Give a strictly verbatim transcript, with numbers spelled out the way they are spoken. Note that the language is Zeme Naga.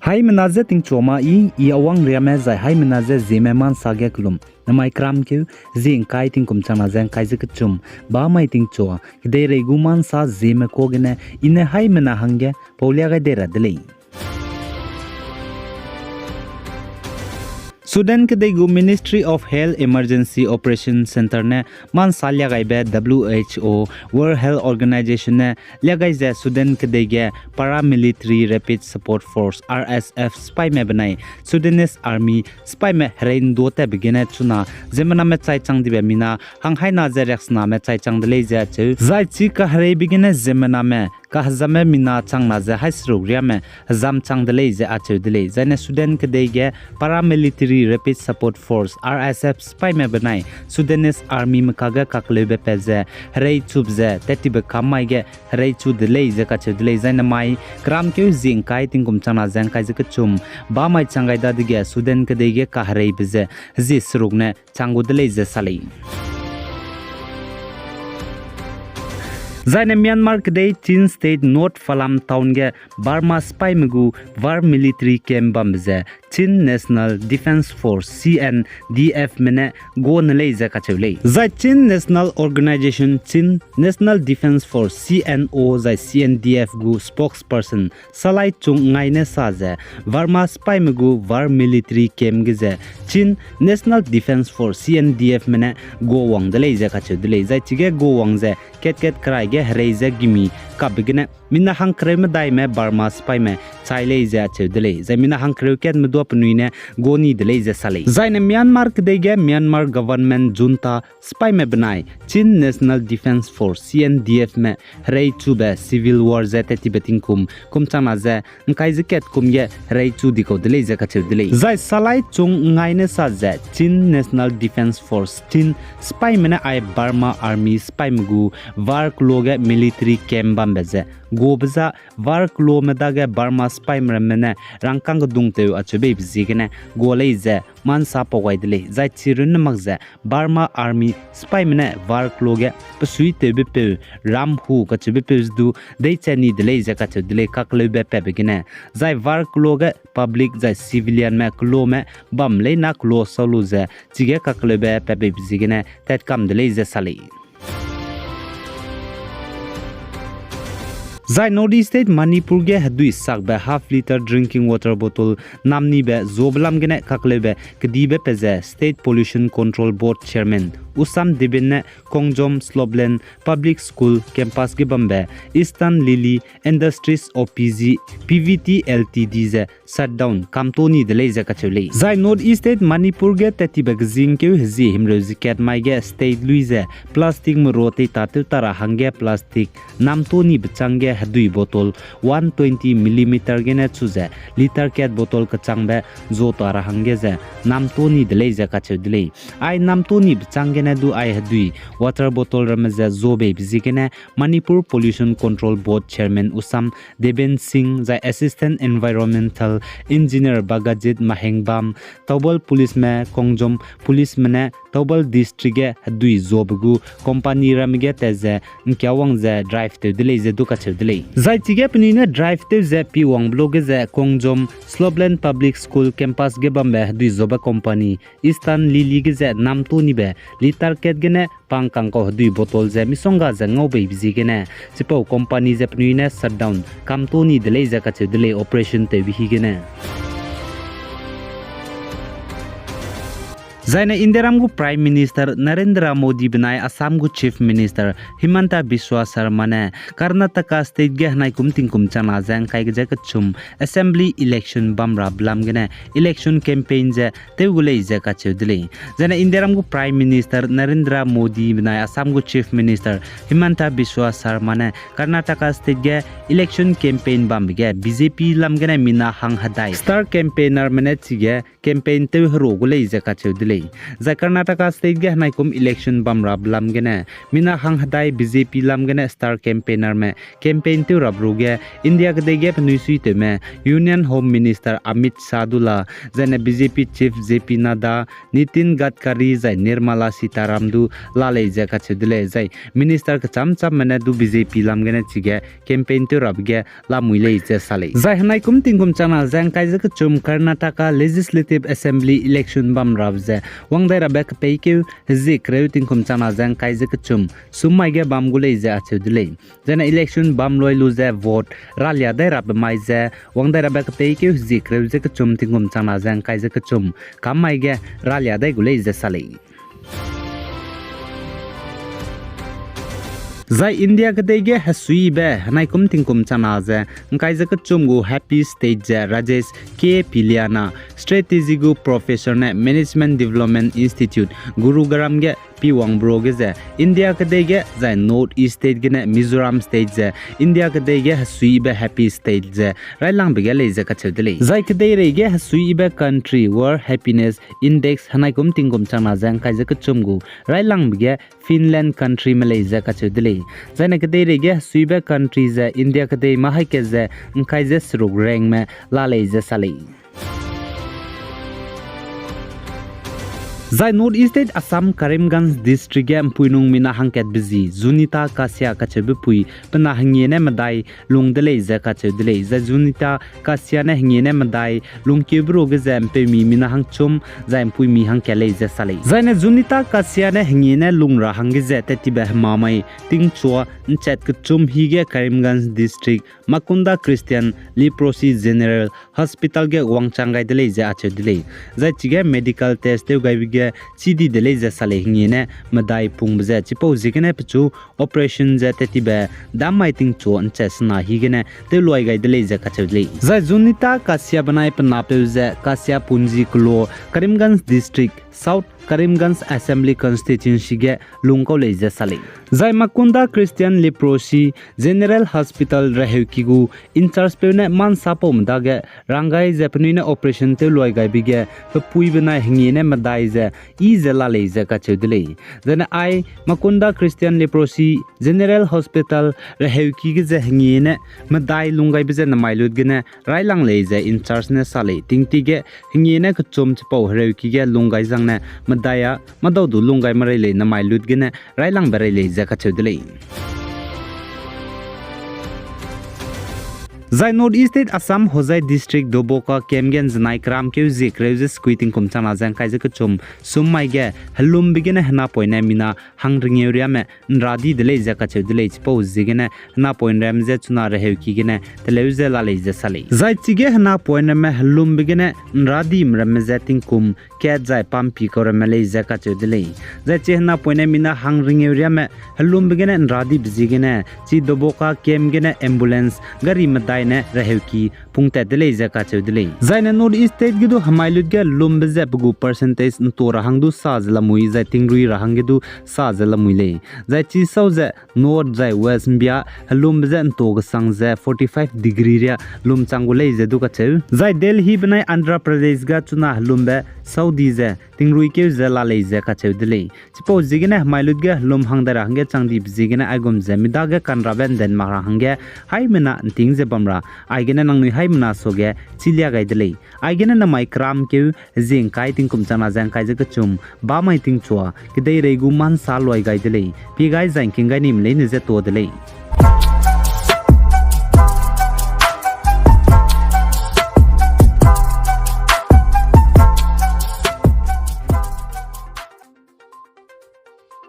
Haimena je tingchua ma i, i Awang Riame zai haimena je Zeme Mansa ge kelum. Namai keramkeu, zie ngkai tingkum changna ze ngkai ze kechum, ba mai tingchua, kedeirei gu Mansa Zeme ka gene, i ne haimena hangge, paulia gai dei ra de lei. Sudan kedei gu Ministry of Health Emergency Operation Centre ne Mansa liagaibe W H O, World Health Organization ne liagai ze Sudan kedei ge Paramilitary Rapid Support Force, R S F, sipaime benai Sudanese Army sipaime herei ndu tatbe gene chuna ziemmename chai chang dibe mina hanghaina ze riaksename chai chang de lei ze acheu. Zai chi kahereibe gene ziemmename kahezamme mina changna ze haî seruk riame hezam chang de lei ze acheu de lei. Zaine Sudan kedei ge Paramilitary Rapid Support Force, R S F, sipaime benai Sudanese Army me kage kakleube pat ze herei chube ze tat tibe kam mai ge herei chu de lei ze kacheu de lei. Zaine mai keramkeu zie ngkai tingkum changna ze ngkai ze kechum ba mai chang gai dadege Sudan kedei ge kahereibe ze hezie seruk ne chang gu de lei ze sa lei. Zaine Myanmar kedei Chin State North Falam Town ge Burma sipaime gu Var military camp bambe ze Chin National Defence Force, C N D F me ne gua ne lei ze kacheu lei. Zai Chin National Organization, Chin National Defence Force, C N O zai C N D F gu spokesperson Salai Chung Ngai ne sa ze, Burma sipaime gu Var military camp ge ze Chin National Defence Force, C N D F me ne gua wang de lei ze kacheu de lei. Zai chige gua wang ze kat kat kerai ge herei ze gimi kapbe gene mina hangkereu medaime Burma sipaime chai lei ze acheu de lei. Zai mina hangkereu katme dua penui ne gua ni de lei ze sa lei. Zaine Myanmar kedei ge Myanmar government junta sipaime benai Chin National Defence Force, C N D F me herei chube civil war ze tat tibe tingkum kum changna ze ngkai ze kat kum ge herei chu di kau de lei ze kacheu de lei. Zai Salai Chung Ngai ne sa ze Chin National Defence Force, Chin sipaime ne ai Burma Army sipaime gu Var kelo ge military camp bambe ze guabe za Var kelome dage Burma sipaime ramme ne rangkâng kedungtew acheu beibe ziegene gua lei ze Mansa pau gai de lei. Zai chi runne mak ze Burma Army sipaime ne Var kelo ge pesuitewbepeu, ramhu kacheubepeu ze du deiche ni de lei ze kacheu de lei kakleube patbe gene. Zai Var kelo ge public zai civilianme kelome bam leina kelo sau lu ze chige kakleube patbeibe ziegene tatkam de lei ze sa lei. Zai North East State Manipur ge hedui sakbe half litre drinking water bottle namnibe zuabe lam gene kakleube kedibe pe ze State Pollution Control Board Chairman Usam Deben ne Kongjom Slopeland Public School campus ge bambe Eastern Lily Industries of P G, P V T Limited ze shutdown kamto ni de lei ze kacheu lei. Zai North East State Manipur ge tat tibe kezingkeu hezie himreu ze kat mai ge state lui ze plastic merua teitatew ta ra hangge plastic namto ni bechâng ge hedui bottle one twenty millimeter gene chu ze litre kat bottle kechangbe zua ta ra hangge ze namto ni de lei ze kacheu de lei. Ai namto ni bechâng gene du ai hedui water bottle ramme ze zuabeibe ziegene Manipur Pollution Control Board Chairman Usam Deben Singh zai Assistant Environmental Engineer Bagajit Mahengbam, Thoubal Policeme, Kongjom Policeme ne Thoubal District ge hedui zuabe gu company ramme ge tat ze ngkiawang ze drive tew de lei ze du kacheu de lei. Zai chige penui ne drive tew ze piwangbe luage ze Kongjom Slopeland Public School campus ge bambe hedui zuabe company Eastern Lily ge ze namto nibe litre kat gene pangkang kau hedui bottle ze misongga ze ngaubeibe ziegene chipau company ze penui ne shutdown kamto ni de lei ze kacheu de lei operation tewbe higene. Zaine Indiaram gu Prime Minister Narendra Modi benai Assam gu Chief Minister Himanta Biswa Sarma ne Karnataka State ge henai kum tingkum changna ze ngkai ge ze kechum Assembly election bam ra belam gene election campaign ze tew gu lei ze kacheu de lei. Zaine Indiaram gu Prime Minister Narendra Modi benai Assam gu Chief Minister Himanta Biswa Sarma ne Karnataka State ge election campaign bambe ge B J P lam gene mina hang hedai star campaignerme ne chige campaign tew hero gu lei ze kacheu de lei. Zai Karnataka state ge henaikum election bam rabe lam gene, mina hang hedai B J P lam gene star campaignerme campaign tew rabe ruge, India kedei ge penui suitewme Union Home Minister Amit Shah du la, zaine B J P chief J P Nadda, Nitin Gadkari zai Nirmala Sitharam du la lei ze kacheu de lei, zai minister kecham chamme ne du B J P lam gene chige campaign tew rabe ge lamui lei ze sa lei. Zai henaikum tingkum changna ze ngkai ze kechum Karnataka Legislative Assembly election bam rabe ze wang dai rabe kepeikeu hezie kereu tingkum changna ze ngkai ze kechum sum mai ge bam gu lei ze acheu de lei. Zaine election bam loi lu ze vote ralia dai rabe mai ze wang dai rabe kepeikeu hezie kereu ze kechum tingkum changna ze ngkai ze kechum kam mai ge ralia dai gu lei ze sa lei. Zai India kedei ge hesuibe henaikum tingkum changna ze ngkai ze kechum gu Happy State ze Rajesh K Pillai na, strategy gu professor ne Management Development Institute, Gurugram ge piwangbe ruge ze India kedei ge zai North East state gene Mizoram state ze India kedei ge hesuibe Happy State ze railangbe ge lei ze kacheu de lei. Zai kedeirei ge hesuibe country World Happiness Index henaikum tingkum changna ze ngkai ze kechum gu railangbe ge Finland countryme lei ze kacheu de lei. Zaine kedeirei ge hesuibe country ze India kedei ma haî kat ze ngkai ze seruk rankme la lei ze sa lei. Zai North East state Assam Karimganj district ge mpuinung mina hangkatbe zi Junita Kasia kacheube pui pe na hengie ne medai lung de lei ze kacheu de lei. Zai Junita Kasia ne hengie ne medai lungkeube ruge ze mpeumi mina hangchum zai mpuimi hangkat lei ze sa lei. Zaine Junita Kasia ne hengie ne lung ra hangge ze tattibe hemamai tingchua nchat kechum hige Karimganj district Makunda Christian Leprosy General Hospital ge wangchang gai de lei ze acheu de lei. Zai chige medical test tew gaibe ge chî di de lei ze sa lei. Hengie ne medai pungbe ze chipau ziegene pechu operation ze tattibe dammai tingchua nchat sena higene tewluai gai de lei ze kacheu de lei. Zai Junita Kasia benai pe napeu ze Kasia Punji Klo, Karimganj District, South Karimganj Assembly Constituency ge lungkau lei ze sa lei. Zai Makunda Christian Leprosy General Hospital reheuki gu in-charge peu ne mansapaume dage ranggai ze penui ne operation tewluai gaibe ge pepui benai hengie ne medai ze yi ze la lei ze kacheu de lei. Zaine ai Makunda Christian Leprosy General Hospital reheuki ge ze hengie ne medai lunggaibe ze nemai lut gene railang lei ze in-charge ne sa lei. Tingti ge hengie ne kechum chipau hereuki ge lunggai zangne medai a madau du lunggai merei lei, nemai lut gene railangbe rei lei ze kacheu de lei. Zai North East State Assam Hojai District Doboka camp ge nzenai keram keu zie kereu ze sekui tingkum changna ze ngkai ze kechum sum mai ge helumbe gene henapoine mina hangringeu riame nra di de lei ze kacheu de lei. Chipau ziegene henapoine ram ze chuna reheuki gene teleu ze la lei ze sa lei. Zai chige henapoine ramme helumbe gene nra dime ramme ze tingkum kat zai pampi kau ramme lei ze kacheu de lei. Zai chi henapoine mina hangringeu riame helumbe gene nra dibe ziegene chi Doboka camp gene ambulance gari medai ne reheuki pungtat de lei ze kacheu de lei. Zaine North East State ge du hemai lut ge lumbe ze pe gu percentage nto ra hang du sa ze lamui, zai tingrui ra hangge du sa ze lamui lei. Zai chi sau ze North zai West mbia helumbe ze nto kesang ze forty-five degree ria lumchang gu lei ze du kacheu. Zai Delhi benai Andhra Pradesh ga chuna helumbe sau di ze tingrui keu ze la lei ze kacheu de lei. Chipau ziegene hemai lut ge helum hang dai ra hangge chang dibe ziegene aigum ze mi dage kanrabe nden mak ra hangge haimena nting ze bam ra, aigene nangnui haimena suage chilia gai de lei. Aigene namai keram keu zie ngkai tingkum changna ze ngkai ze kechum bamai tingchua kedeirei gu mansa luai gai de lei. Pie gai zai ngking gai nime leine ze tuâ de lei.